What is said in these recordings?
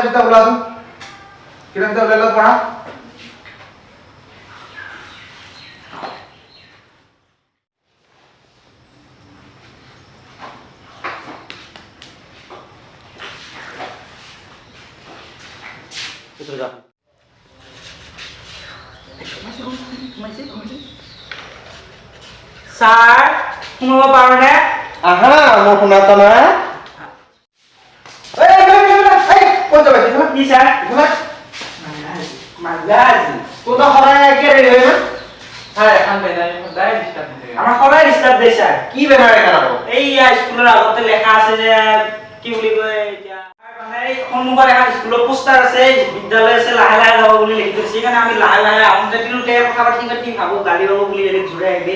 কিতাপ চিতাপ ওলাচোন, কিতাপ চিতাপ ওলাই লওক, পঢ়া। ছাৰ, সোমাব পাৰোনে? আহা মোৰ শুনা না। ক'ত যাবা? কি ছাৰ? তোৰ সদায় আমাৰ সদায় ডিষ্টাৰ্ব দিয়ে ছাৰ। কি বেনাৰ এখন আকৌ? এইয়া স্কুলৰ আগতে লেখা আছে যে, কি বুলি কয় এতিয়া, মানে এই সন্মুখত এখন স্কুলৰ পোষ্টাৰ আছে, বিদ্যালয় আছে, লাহে লাহে যাব বুলি লিখি থৈছে। সেইকাৰণে আমি লাহে লাহে আহোঁতে তিনিওটাই কথা পাতি পাতি ভাবো গালি পাব বুলি, এদিন জোৰে আহিবি,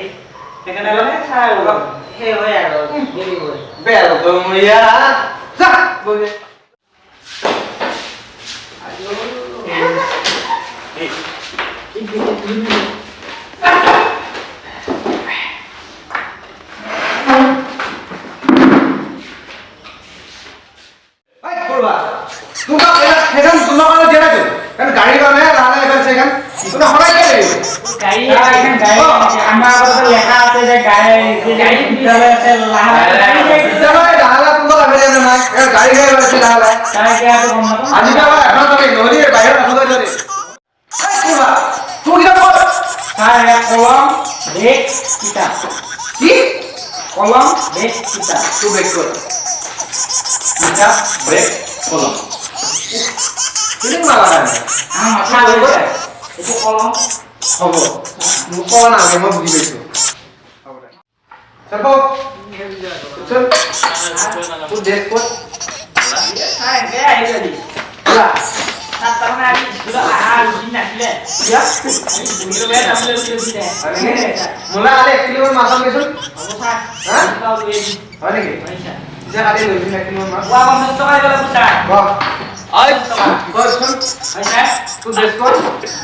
সেইকাৰণে অলপ ছাৰ অলপ সেই হয় আৰু দেৰি হয়। বেয়া মৰিয়া যা। গাড়ীৰ কাৰণে লাহে লাহে সেইখন সদায় আমাৰ আগতে লেখা আছে যে গাড়ী গাড়ী বিদ্যালয় আছে, লাহে লাহে বিদ্যালয় লাহে লাহে তোমরা নাই গাড়ী গাড়ী আছে লাহে লাহে। আজিকালি এখন নহ'লে বাহিৰত নাথাকে ধৰি। তোৰ কিতাপ ক'ত? ছাৰ, কলম, বেগ, কিতাপ। কি? কলম, বেগ, কিতাপ। তোৰ বেগ ক'ত? কিতাপ, বেগ, কলম। কেনেকুৱা নালাগে? মাথা হৈ যায়। এইটো কলম। হ'ব, মোক ক'ব নালাগে, মই বুজি পাইছোঁ। হ'ব দে। চল বৌ। চল। তোৰ ড্ৰেছ ক'ত? ছাৰ, এনেকৈ আহি যাবি। ছাৰ, তাৰমানে আজি স্কুলত অহা ৰুটিন নাছিলে। কিয়? বহি লগাই যাবলৈ বুলি কৈছিলে। হয় নেকি? মোলা কালি 1 কিলোমান মাছ আনিবিচোন। হ'ব ছাৰ। হা? লৈ আহিম। হয় নেকি? হয় ছাৰ। পিছে কালি লৈ আহিবি 1 কিলোমান মাছ। পুৱা 50 টকা দিব লাগিব ছাৰ। বাহ। টকা। কচোন। হয় ছাৰ। তোৰ ড্ৰেছ ক'ত?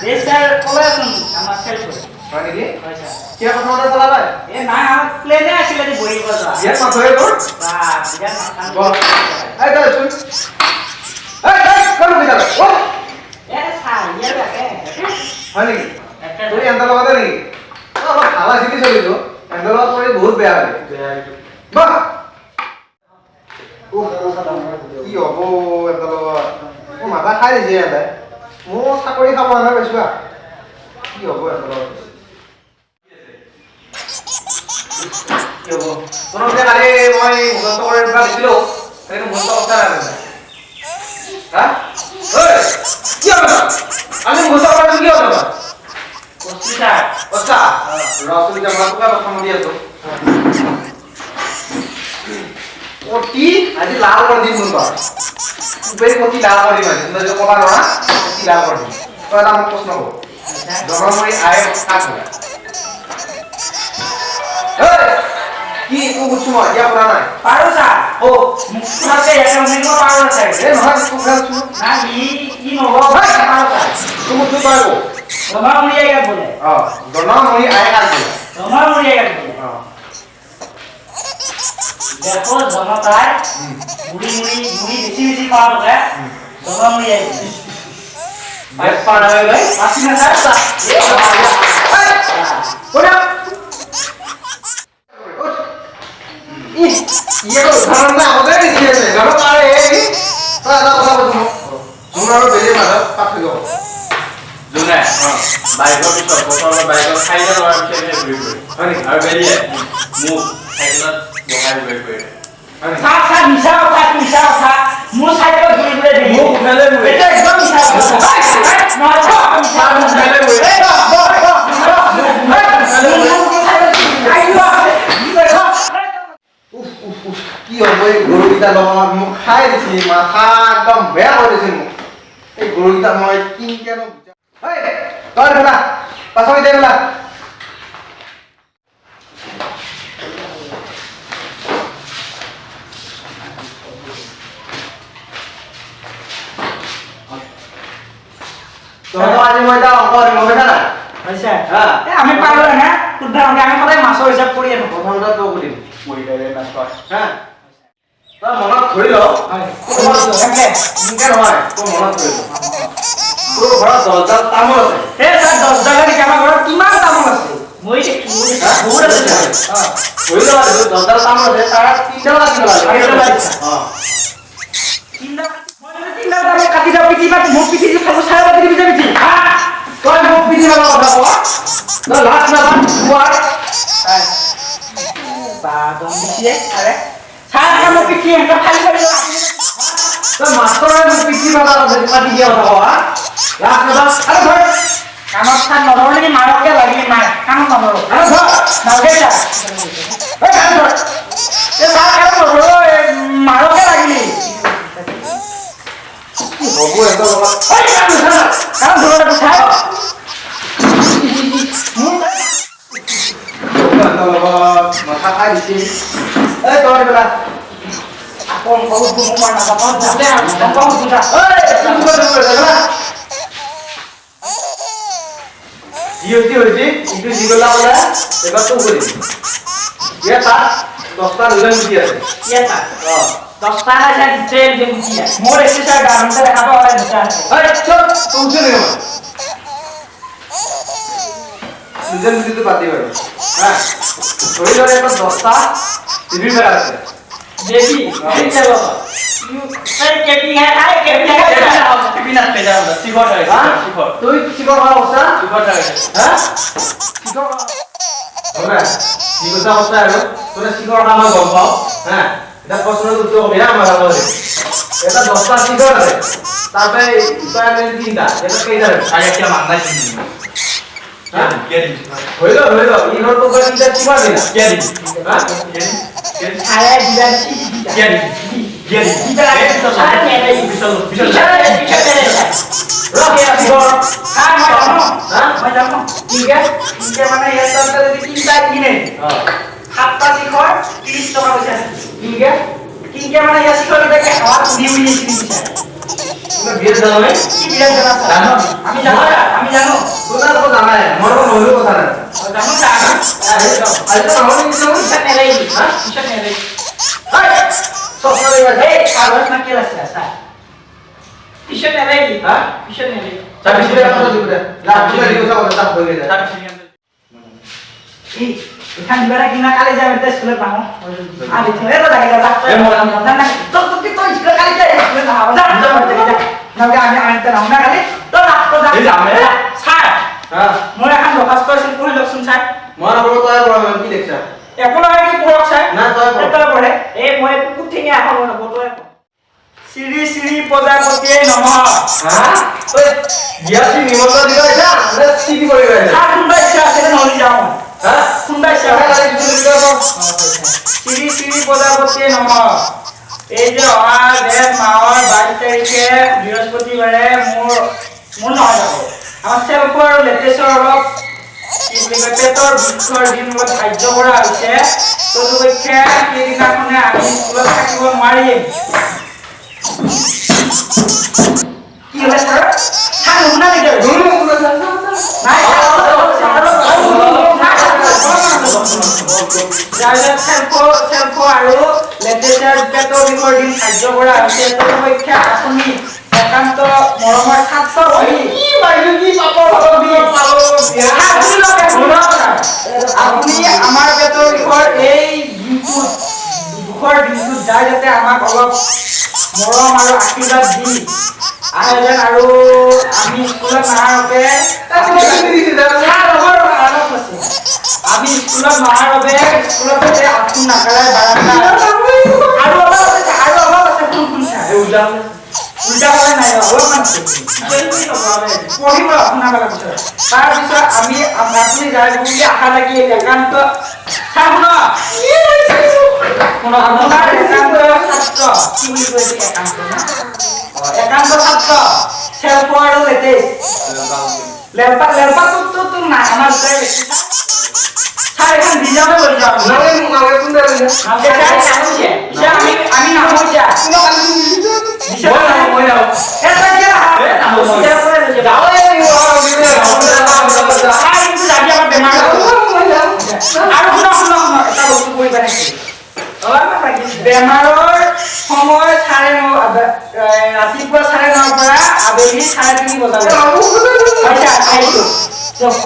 ড্ৰেছ ছাৰ ক'লেচোন আমাৰ চেল্ফত। হয় নেকি? হয় ছাৰ। কিয় প্ৰথমতে চলা তই? এই নাই, আমাৰ প্লেনে আছিলে আজি বহি যোৱা। বিয়াত মাথৰে তোৰ? বাহ, বিৰাট মাথা। বাহ। এই তই চোন। এই তই ক'ত ৰখি থাক? ঐ। এ ছাৰ, ইয়াত আছে। হয় নেকি? তোৰ এহঁতৰ লগতে নেকি? তই অলপ ভাল আছিলি চলিটো। এহঁতৰ লগত কৰি বহুত বেয়া হ'লি। বাহ। উফ, কি হ'ব এহঁতৰ লগত? মোৰ মাথা খাই দিছে ইহঁতে। মোৰ চাকৰি খাব নাই পাইছো আ। কি হ'ব এহঁতৰ লগত? কি হ'ব? তোৰ যে কালি মই মুখস্থ কৰি পেলাই দিছিলো, সেইটো মুখস্থ কৰা নাই তই। হা? ঐ, কি হ'ব? আমি মুখস্থ কৰা দিছো, কি হ'ব? বস্তু ছাৰ। আচ্ছা, ৰচোন, এতিয়া মই তোকে প্ৰথম দি আছো। অতি আজি লাল কৰি দিম তোক। তোক অতি লাল কৰি দিম আজি। তই যদি ক'বা নোৱাৰা, অতি লাল কৰি দিম। তই এটা মোক প্ৰশ্ন কৰ। জনমৰি আই কাক বোলে? ঐ, কি তোক সুধছো মই, এতিয়া কৰা নাই। পাৰো ছাৰ। অ। মোক তোমালোকে ইয়াতে উঠাই দিব পাৰো ছাৰ। এই নহয়, তোক সুধছো। না, ই ই নহ'ব, পাৰো ছাৰ। তোক সুধছো, তই ক। জনমৰি আই কাক বোলে? অ, জনমৰি আই কাক বোলে? জনমৰি আই কাক বোলে? অ। দেখো, জনতাই মুড়ি মুড়ি মুড়ি বেছি বেছি খোৱা থাকে, জনমৰি আই বোলে। বেছ পাৰা নাই ভাই? পাছি না ছাৰ? ইয়ে উদাহৰণ নাই, আগতে দি আছে। জনতাৰে এই তই এটা কথা কৈছো মোক, জোন আৰু বেলিৰ মাজত পাৰ্থক্য কৰ। যোনে বাইকৰ পিছত বছৰৰ বাইকত চাৰিটা টকাৰ পিছে পিছে ঘূৰি ফুৰে। হয় নেকি? আৰু বেলিয়ে মোক চাইকেলত বহাই ঘূৰি ফুৰে। হয় নেকি? ছাৰ, ছাৰ, মিছা কথা, মিছা কথা। মোৰ চাইকেলত ঘূৰি ফুৰে বেলি। মোক উঠালে ঘূৰে। এইটো একদম মিছা কথা। নহয়, ছাৰ, মিছা ছাৰ, মোক কথা। উঠালে ঘূৰে। উফ উফ উফ, কি হ'ব এই গৰুকেইটা লগত? মোক খাই দিছে, মাথা একদম বেয়া কৰি দিছে মোক এই গৰুকেইটা। মই কিনকেনো বুজা। ঐ, তই পেলা পাছত এতিয়া পেলা। তহঁতক আজি মই এটা অংক দিম, গম পাইছা নাই? হৈছে। হা? এ, আমি পাৰো না শুদ্ধ অংক, আমি সদায় মাছৰ হিচাপ কৰিয়ে থাকো। প্ৰথমতে তোক সুধিম। মহিলাৰে মাছ কয়। হা, তই মনত ধৰি ল। এনেকে নহয়, তোৰ মনত ধৰি ল, তোৰ ঘৰত 10ডাল তামোল আছে। এই ছাৰ, 10ডাল নেকি? আমাৰ ঘৰত কিমান তামোল আছে মই বহুত আছে। ধৰি ল, 10ডাল তামোল আছে, তাৰ তিনিডাল কাটিব লাগে। তিনিডাল তামোল কাটি যাওঁ, পিঠি পাতি মোক পিঠি খাব, চাৰে পাতি দিবি পিঠি। তই মোক পিঠি খাব কথা ক, তই লাজ নাপাম কোৱাৰ? বা দম দিছে। আৰে ছাৰ, মোক পিঠি এনেকৈ ফালি ফালি। তই মাষ্টৰে মোক পিঠি পাতা পাতি দিয়া কথা ক? লাজ নাপাম? আৰে ধৰ। কাণত ছাৰ নধৰো নেকি? মাৰকে লাগিলি মাৰ, কাণত নধৰো। আৰে ধৰ। নালাগে ছাৰ। এই কাণ ধৰ। এই ছাৰ, কাণত নধৰো, মাৰকে লাগিলি। কি হ'ব এহঁতৰ লগত? ঐ, কাণ ধৰ, কাণ ধৰ ছাৰ। এহঁতৰ লগত মাথা খাই দিছি। এই তই এইবিলাক। আকৌ অংক সুধো, মোক মই নাজানো। দে, অংক সুধো যা। যি হৈছে হৈছে, ইটো যি গলা বোলে, এইবাৰ তোক কৰিম। ইয়াত তাত 10টা দুজন গুচি আছে। ইয়াত তাত অ 10টা আছে, দুটাই দুজন গুচি আছে। মোৰ এক্সি ছাৰ, গাৰ্মেণ্টে দেখা পাওঁ, দুটা আছে। এই চব তোক উঠছে নেকি? মই দুজন গুচিটো বাদ দি বাৰু। হা, ধৰি লওঁ ইয়াত 10টা টিভিৰ পেকেট আছে। বেবি কেপি খাই, কেপি খাই। তুই শিখৰ খোৱা অৱস্থা? হা, শিখৰ খোৱা যি কৈছা সঁচা আৰু তই শিখৰ খোৱা মই গম পাওঁ। হা, এতিয়া প্ৰশ্নৰ উত্তৰ কবি। হা, মই ভাবো এটা 10টা শিখৰ আছে, তাৰপৰা তই আনিলি তিনিটা, এটা কেইটা? ধৰি ল, ধৰি ল, ইহঁত তোক তিনিটা শিখৰ দিলা। হা, মানে ইয়াত যদি তিনিটা কিনে, সাতটা শিখৰ 30 টকা পইচা। কিনকে কিনকে মানে ইয়াত শিখৰ কেইটাকে হাৱাত উৰি উৰি আহিছে। বিয়াত জানো? কি বিৰাট জানা? জানো। আমি জানো, আমি জানো। তোৰ আকৌ জানাই, মই আকৌ নহ'লেও কথা নাই। জানো ছাৰ। আজি তো নহয় নেকি? পিছত নেলাগিবি, পিছত নেলাগিবি। চশমা লাগিব। এই কাগজ না কেল আছে ছাৰ? পিছত নেলাগিবি। হা, পিছত নেলাগিবি। চাবি চিবি কথা দিব দে। লাভ দিবা দিব, চাব তাক হৈ গৈছে। এই এখান দিবা কিনা, কালি যাম এটা স্কুলত নাহো। আরে এই তো লাগে, যা না না, তো তো তুই স্কুলত কালি যা, স্কুলত নাহো, যা যা যা। নাগে আমি আনতে নাহো না কালি, তো না, তো যা। ছাৰ, মোৰ এখন দৰখাস্ত আছিল, পঢ়ি লওকচোন ছাৰ। মই নপঢ়ো, তই পঢ়। কি দেখছা? একো নহয়, কি পঢ়ক ছাৰ। না, তই পঢ়। তই পঢ়ে। এই মই কুকুৰ ঠেঙীয়া এখন নপঢ়ো, তই পঢ়। শ্ৰী শ্ৰী প্ৰজাপতিয়ে নমঃ। হা, তই বিয়া নিমন্ত্ৰণ দিব আহিছা নে চিঠি কৰিব আহিছা? ছাৰ, কোনোবা ইচ্ছা আছে নহ'লে যাওঁ। হা, কোনোবা ইচ্ছা? শ্ৰী শ্ৰী প্ৰজাপতিয়ে নমঃ। এই যে অহা জেঠ মাহৰ 22 তাৰিখে বৃহস্পতিবাৰে মোৰ নহয় যাব, আমাৰ চেল্ফৰ আৰু লেটেষ্টৰ অলপ কি বুলি কয় পেটৰ বিষৰ দিন অলপ ধাৰ্য কৰা হৈছে। তদুপক্ষে সেইদিনাখনে আমি স্কুলত থাকিব নোৱাৰিম। কি হ'লে ছাৰ? ছাৰ, নুশুনা নেকি? নাই, তাৰপিছত চেল্ফ আৰু লেটেচাৰ পেটৰ বিষৰ দিন ধাৰ্য কৰা হৈছে। তদুপক্ষে আপুনি একান্ত মৰমৰ ছাত্ৰ হৈ আপুনি আমাৰ পেটৰ বিষৰ এই দিনটোত, দুখৰ দিনটোত যাই যাতে আমাক অলপ মৰম আৰু আশীৰ্বাদ দি আহে যেন। আৰু আমি স্কুলত নহাৰ বাবে, আমি স্কুলত নহাৰ বাবে স্কুলত যাতে আঁঠু নাকাৰাই বাৰাণ্ডা। আৰু অলপ আছে, আৰু অলপ আছে। কোন কোন ছাৰ? উল্টা ফালে নাই, অলপমান আছে, পঢ়িব শুনা পেলাৰ পিছত। তাৰপিছত আমি আপুনি যায় বুলি আশা লাগি একান্ত, ছাৰ শুনক শুনক, আপোনাৰ একান্ত ছাত্ৰ, কি বুলি কৈছে, একান্ত না, একান্ত ছাত্ৰ চেল্ফ আৰু লেটেষ্ট লেম্পা লেম্পাটোতো নাই, আমাৰ দুটাই বেছি। ছাৰ, এখন দি যাওঁতে লৈ যাওঁ। আমি নাহো এতিয়া। আৰু শুনক শুনক শুনক, এটা বস্তু কৰিবা নেকি? বেমাৰৰ সময় 9:30, ৰাতিপুৱা 9:30ৰ পৰা আবেলি 3:30 বজালৈ। আচ্ছা, আহিছো। দিয়ক।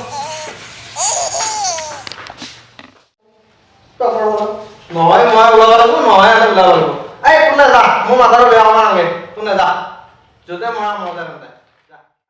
নহয়, মই ওলাব লাগিব, নহয় আমি ওলাব লাগিব। এই কোনে যা, মোৰ মাথাটো বেয়া হ'ব নালাগে, কোনে যা, য'তে মৰা মৰতে।